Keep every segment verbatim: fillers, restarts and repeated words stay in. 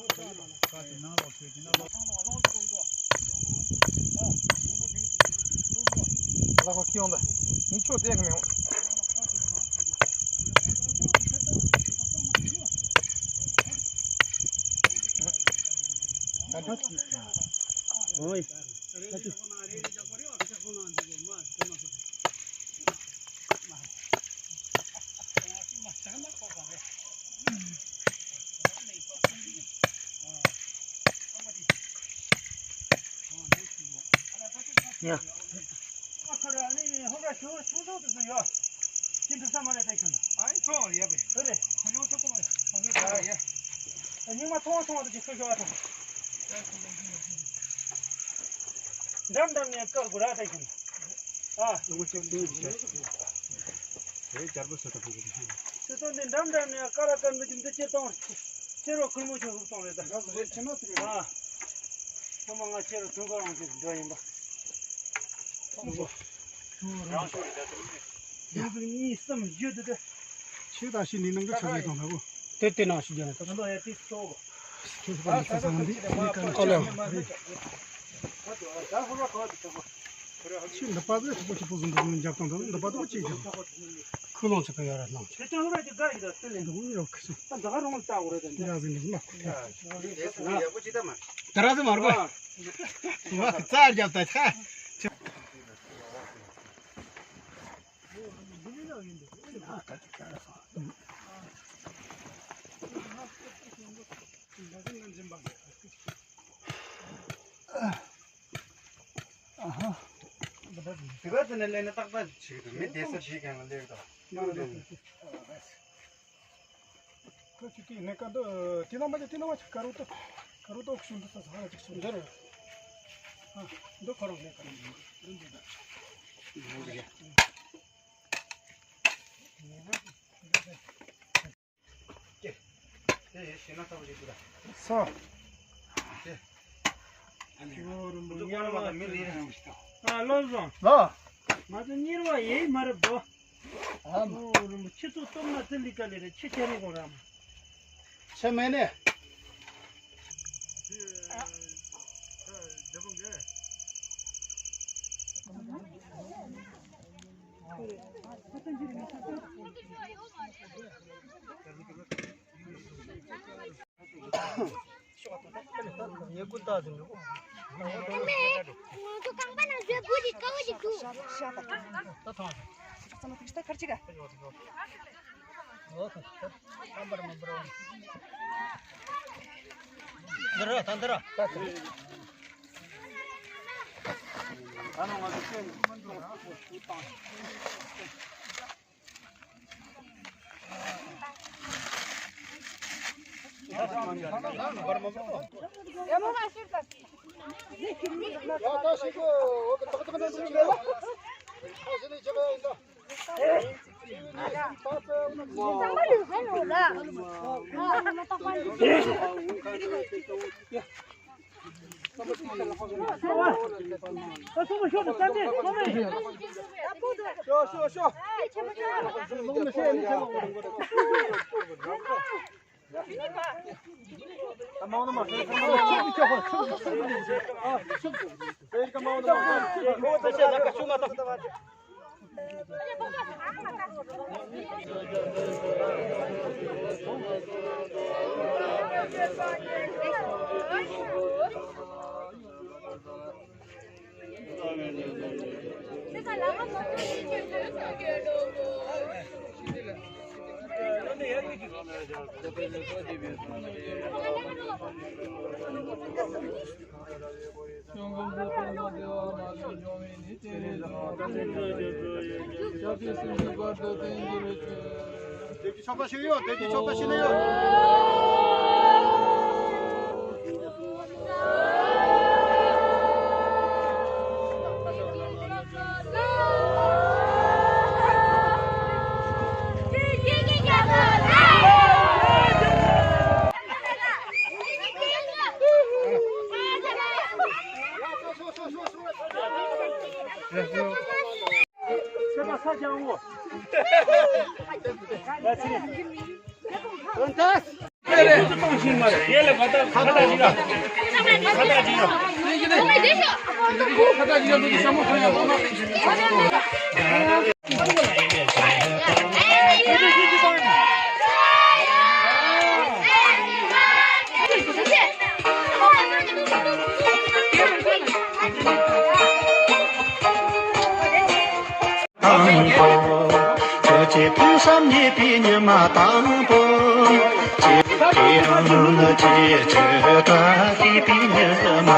ལ་ཁོ་ཁྱི་ཡོང་ད། ངས་ཁྱོད་བསྡད་གི་མི་ཡོང་། ཨོའི། ཡ། འགྲམ་འགྲམ་ནས་བཀག་དགོས་ར་ད་ཡིན། ཨ། ཡོང་ཅིག་ཏུ་ཡིན་ཤག་དེ་ཅར་པོ་སོ་ད་ཕུག་གི། སོ་སོ་འདི་འགྲམ་འགྲམ་ནས་བཀག་ར་བཀག་མི་འདི་ཅི་གཏོང་། ཕྱི་རོ་ཁུར་མོ་ཆུ་ཧུར་གཏོང་རེད་ད། ཨ། ཁོ་མ་ང་ཕྱི་རོ་ཐུང་ག་རང་ཅིག་འགྲོ་ཡིན་པ། རང་ཤུགས་རེད་ད། གཉིས་གསུམ་བཞི་དེ་དེ། ཆོས་དང་ཤི་ནི་ནང་གི་ཆ་ལས་དང་ལ་གོ། དེ་དེ་ནང་ཞིག་རྒྱབ་ན་ད། ཨ་ལོ་ཡ་དེ་གཙོ་བོ། ཁྱོད་ཚོ་ག་འདི་ས་ས་ང་འདི་ངས་ཀ་ནས་ཨ་ལོ། ཆོས་མ་རེད། ཆོས་འདི་པ་དེ་ཁོ་ཆི་པོ་ཟིན་འདུག་རྒྱབ་དང་འདི་འདི་པ་དེ་ཁོ་ཅིག་རྒྱབ། ཁུ་ལོང་ཆི་ཀ་ཡོད་ར་ལོང་ཆི། དེ་ལྟ་བུ་ར་དེ་དགའ་ཡིན་ད་དེ་ལས། འདི་ཁོ་ཡོད་ཁུ་སོང་། ད་འདི་ག་རོང་ལ་བལྟ་དགོས་རེད་ད་འདི། ཡ་ཟིན་འདི་མ་ཁུ་ཡ། དེ་སུ་ཡག་པོ་ཅི་ད་མ། དེ་ར་དེ་མ་རེད་པ། ང་རྩ་རྒྱབ་ད་ཆ། དེ་ག་དེ་ནས་ལེན་ན་ཏག་ཏག་བྱེད་ཀྱི་འདུག་མི་བསྡད་ས་བྱེད་ཀྱང་ལེགས་དང་། ཁོ་ཅིག་གིས་ནས་ཀ་འདི་ཏི་ན་མ་ཅིག་ཏི་ན་མ་ཅིག་ཀ་རུ་ཏོ་ཀ་རུ་ཏོ་ཤུན་ཏུ་ས་ས་ཧ་ཅིག་ཤུན་ཏུ་རེད། ཨ་འདི་ཁོ་རང་ནས་ཀ་རུ་འདི་འདི་འདི། ས། ཨ་བློ་བཟང་། ལགས། ང་ཚོ་གཉེར་བ་ཡེ་མ་རེད་དོ། ཨ་མ། ཨོ་རིན་པོ་ཆེ་ཚོ་སྟོབས་ན་ཚེ་ལི་ཀ་ལི་རེད་ཆེ་ཆེ་རེད་གོ་ར་མ། ཆེ་མེད་ནས། ང་ཚོ་རྐང་པ་ནང་བཟོས་བུ་དེ་དཀར་བོ་ཞིག་འདུག་ད་ཐོངས། ད་ཐོངས། ད་ཐོངས། ད་ཐོངས། ད་ཐོངས། ད་ཐོངས། འདི་ར་ད་འདི་ར། ད་ནང་ང་ཚོ་ཁྱོད་ནི་མ་འགྲོ་ཧ་གོ་ཞུ་དང་། ཡ་མོ་མ་ཤེས་ད། དེ་ཀྱི་ཆོག་པ་ཞིག་ཡོད། དེ་ཀྱི་ཆོག་པ་ཞིག་ནས་ཡོད། དང་པོ། ཁྱོད་ཀྱི་ཕུན་སུམ་ཉེས་པའི་ཉི་མ་དང་པོ། ཁྱེད་དེ་རིང་ནི་ཁྱེད་ཀྱི་བཀྲ་ཤིས་པའི་ཉི་མ།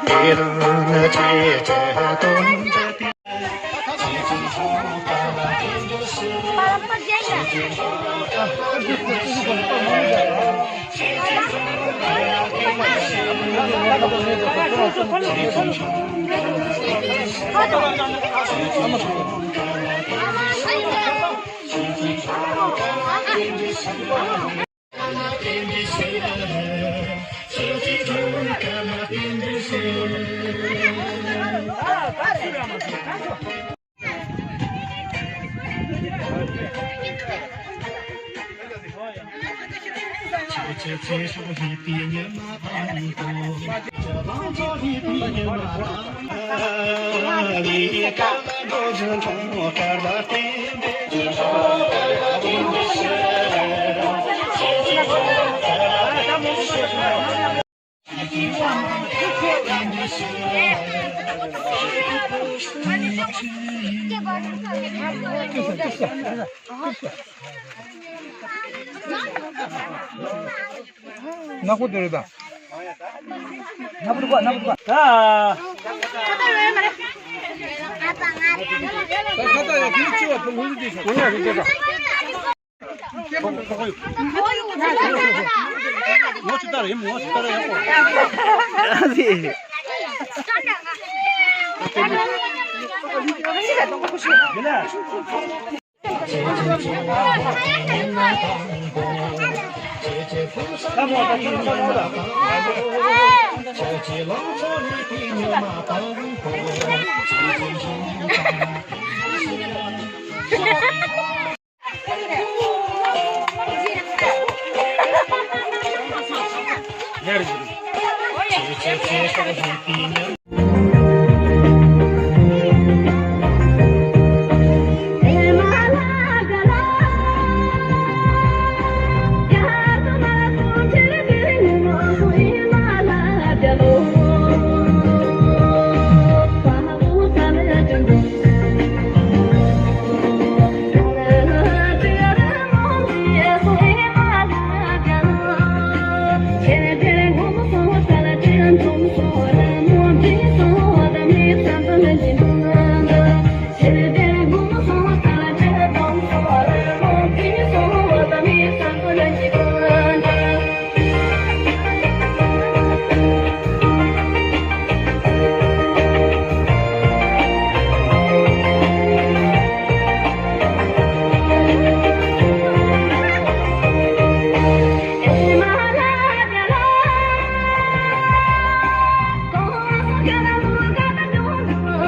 དེ་རིང་ནི་ཁྱེད་ཀྱི་དོན་མཛད་པའི། ནག་པོ་དེ་རེད་ད། ནག་པོ་འདུག་ག་ནག་པོ་འདུག་ག་ད་ཁ་ཏ་ཡ་དེ་ཆེ་བ་དེ་ངོས་འཛིན་བྱེད་ཤོག་ངོས་འཛིན་བྱེད་ཤོག་ངོ་ཆུ་ལྟར་ཡིན་ངོ་ཆུ་ལྟར་ཡག་པོ།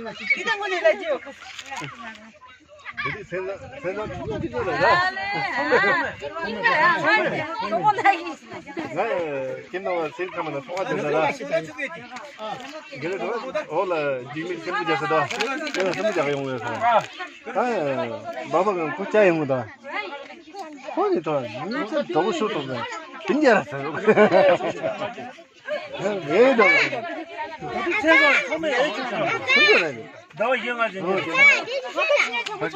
མིན་ན་ཤི་ཅི། དེ་ད་ངོ་ནས་ལ་ཅི་ཡོད་ཁ། དེ་དུས་སེམས་ནང་སེམས་ནང་ཆུང་ཆུང་ཆུང་ཆུང་རེད་ཡ། ང་ཁྱིམ་ནང་བ་སེམས་ཁམས་ལ་ཐོག་ཁ་དེ་འདྲ་ར། དགེ་ལེགས་དང་འོག་ལ་འཇིགས་མེད་སེམས་པོ་རྒྱག་ས་ད། སེམས་པོ་རྒྱག་ཡོང་བས་སོང་། ཨ་བ་བ་གང་ཁུ་ཅག་ཡོང་ད། ཁོ་ནི་ད་ཉིན་ཚེ་དོག་ཤོར་དོག་ནས་དེ་འདྲ་ར་ཟེར། ཨེ་འདྲ་བ་ཚང་མས་ཨེ་ཅིག་ཚང་མ་ཟེར་གྱི་རེད། ཟླ་བ་བཞི་ལྔ་ཟིན་གྱི་རེད། ད་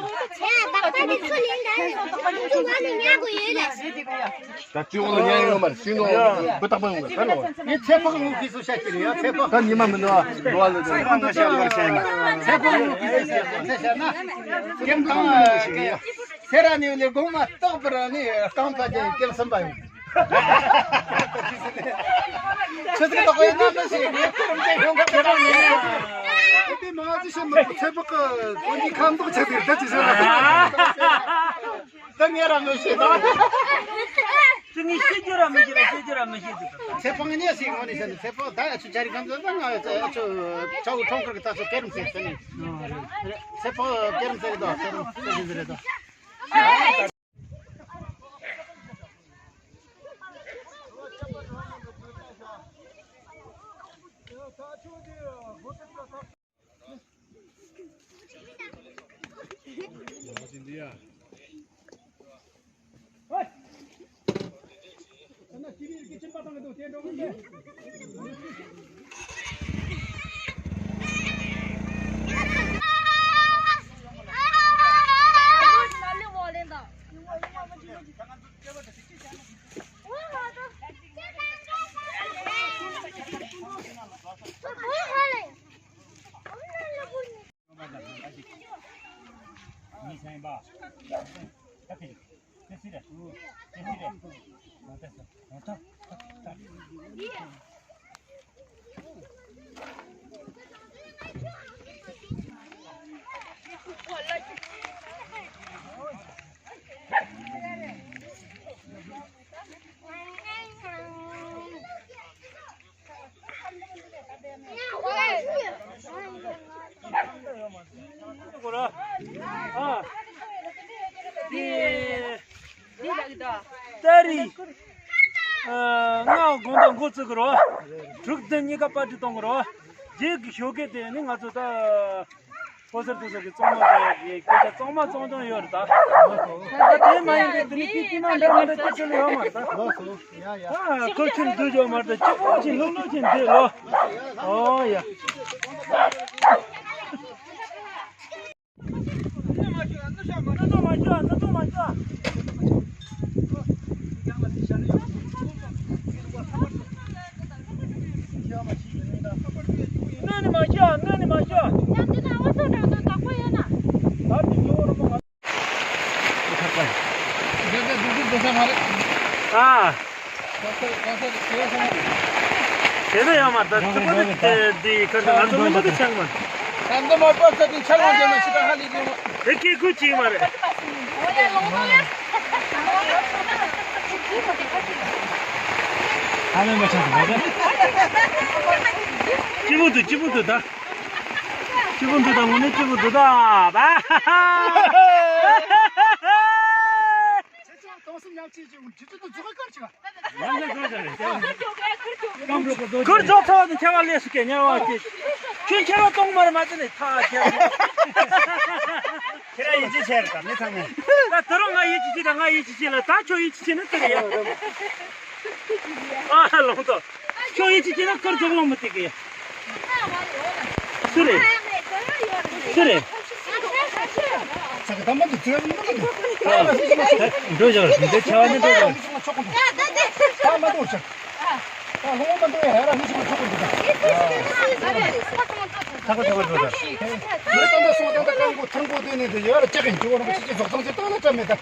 སྤྱི་འོག་ལ་ཉལ་ཡོད་མ་རེད། སྤྱི་ནོར་བུ་རྟག་པ་ཡོང་གི་ད་ལོ། ངས་ཚེ་འཕགས་ངུ་ཁི་སུ་ཤ་ཅི་རེད་ཡ། ཚེ་འཕགས་ད་ཉི་མ་མི་འདུག་ཨ། འགྲོ་བ་ལ་འདུག་ཚེ་འཕགས་ངུ་ཁི་སུ་ཤ་ན། ཀེམ་ཐང་སེ་ར་ནི་ལས་དགོང་མ་རྟག་པར་ནི་རྐང་པ་ཅན་ཀེམ་སམ་པ་ཡོང་། ཆུ་ཚོད་དག་པའི་གནམ་ལ་ཞིག་ངས་ཁོ་རང་ཚོའི་ཡོང་ཁ་ཁ་ནས། དེ་མང་ཚོ་ཤི་མི་ཚེ་དཔག་གི་ཁོ་གཉིས་ཁ་མདོག་ཆགས་ཏེ་ད་ཅི་ཟེར་ན། ད་ངས་རང་ངོ་ཤེས་དང་། ཅི་ངས་ཤེས་རྒྱུ་རང་མི་ཤེས་ལ་ཤེས་རྒྱུ་རང་མི་ཤེས་འདུག་ཚེ་དཔག་ངས་ཤེས་ངོ་ནས་ཤེས་ནས། ཚེ་དཔག་ད་ཨ་ཆུ་ཆ་རི་གང་ཚོད་ད་ང་ཨ་ཆུ་ཆའོ་ཁྲོང་ཁུར་གི་ད་ཚོ་ཀེ་རམ་ཟེར་ཟེར་ནས། ཚེ་དཔག་ཀེ་རམ་ཟེར་གི་ད་ཀེ་རམ་ཟེར་གི་ཟེར་གི་ད། ཏ་རིག་ལྔ་དགོང་དག་འགོ་བཙུགས་ཀྱི་རོ། དྲུག་བདུན་གཉིས་ཀ་པར་ཊི་གཏོང་གི་རོ། རྗེས་ཀྱི་ཞོགས་ཀས་དེ་ནི་ང་ཚོ་ད། ཕོ་གསར་དེ་ཚོ་གི་གཙང་མ་གི་སྐད་ཆ་གཙང་མ་གཙང་རྐྱང་ཡོད་རེད་ད། ད་དེ་མ་ཡིན་པའི་དེ་ནི་སྐྱིད་སྐྱིད་མ་འདྲ་མི་འདྲ་སྐྱིད་སྐྱིད་ཡོད་མ་རེད་ད། ལགས་སོ། ཡ་ཡ། ཨ་ཁོ་ཆུན་འདུག་ཡོད་མ་རེད་ད། སྐྱིད་པོ་ཅིག་ལྷུག་ལྷུག་ཅིག་འདུག་ལོ། ཨོ་ཡ། ཨ། དེ་ཚོ་ཡང་མ་ད་ཚོ་པོ་དེ་དེ་ཁར་ང་ཚོ་མི་མ་གི་ཆང་མ། ད་འདི་མ་པ་ཚ་དེ་ཆང་མ་ཅན་ན་ཤི་ད་ཧ་ལི་ཅན་མ། དེ་ཁྱེད་ཁུ་ཅི་མ་རེད། ཨ་མེ་མ་ཆང་མ་རེད། ཅི་མོ་དུ་ཅི་མོ་དུ་ད། ཅི་མོ་དུ་ད་ངོ་ནས་ཅི་མོ་དུ་ད། ཁྱེད་ཚོ་གཏོང་སེམས་ཉམས་ཆེ་ཆེ་འཇུ་ཚོད་དུ་འཛུགས་སྐར་ཆེ་བ། ཁུར་རྫོགས་ཚར་བ་དང་ཁྱེད་བ་ལས་སུ་སྐད་ཉར་བ་ཅེས། ཁྱོད་ཁྱེད་རང་གཏོང་མར་མ་ཚད་ནས་ཐག་ཁྱེད། ཁྱེད་རང་ཡིན་ཅི་བྱས་རེད་ད་མི་ཚང་མས། ད་ད་རུང་ང་ཡིན་ཅི་བྱེད་ད་ང་ཡིན་ཅི་བྱེད་ལ་ད་ཁྱོད་ཡིན་ཅི་བྱེད་ན་ཟེར་ཡ། ཨ་ལོང་ཏོ། ཁྱོད་ཡིན་ཅི་བྱེད་ན་ཁུར་རྫོགས་ལོང་མི་ཐེག་གི། སུ་རེད། སུ་རེད། ཚ་གི་དམ་པ་འདི་ཚོའི་མི་འདུག་འགྲོ་བཞག་འདི་ཆ་བ་ནི་འགྲོ་བཞག་ད་མ་འདུག་ཆ། ད་ལོང་མ་འདུག་ཡ་ར་མི་ཆུང་ཆོག་གི་འདུག་ད་ཐག་པ་ཐག་པ་འགྲོ་ད། དེ་ད་ད་སོང་ད་ད་རྐང་པོ་ཐང་པོ་དེ་ནས་དེ་ཡ་ར་ལྕག་གི་འགྱུར་བ་རང་གི་ཅི་རྫོགས་ཚང་ཅི་ད་ལ་བཀྲ་མེད་ད།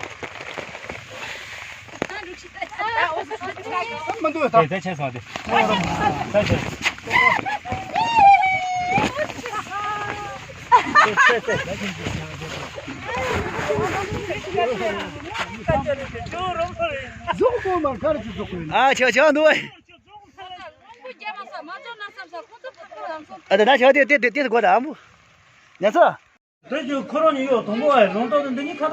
མ་འདུག་ད། དེ་དེ་ཆེ་སོང་དེ། ད་ཆེ། ཟོག་པོ་མར་ག་རེ་ཅི་ཟོག་པོ་ཡིན། ཨ་ཆེ་ཆེ་འདུག་ཨེ། ཨ་དེ་ན་ཆེ་དེ་དེ་དེ་དེ་དགོ་ད་ཨ་མོ། ཉ་ཚ། དེ་ཅུ་ཁོ་རང་ཉིད་ཡོད་དང་པོ་ཨེ་རང་རྟགས་དེ་འདི་གཉིས་ཁ་ད།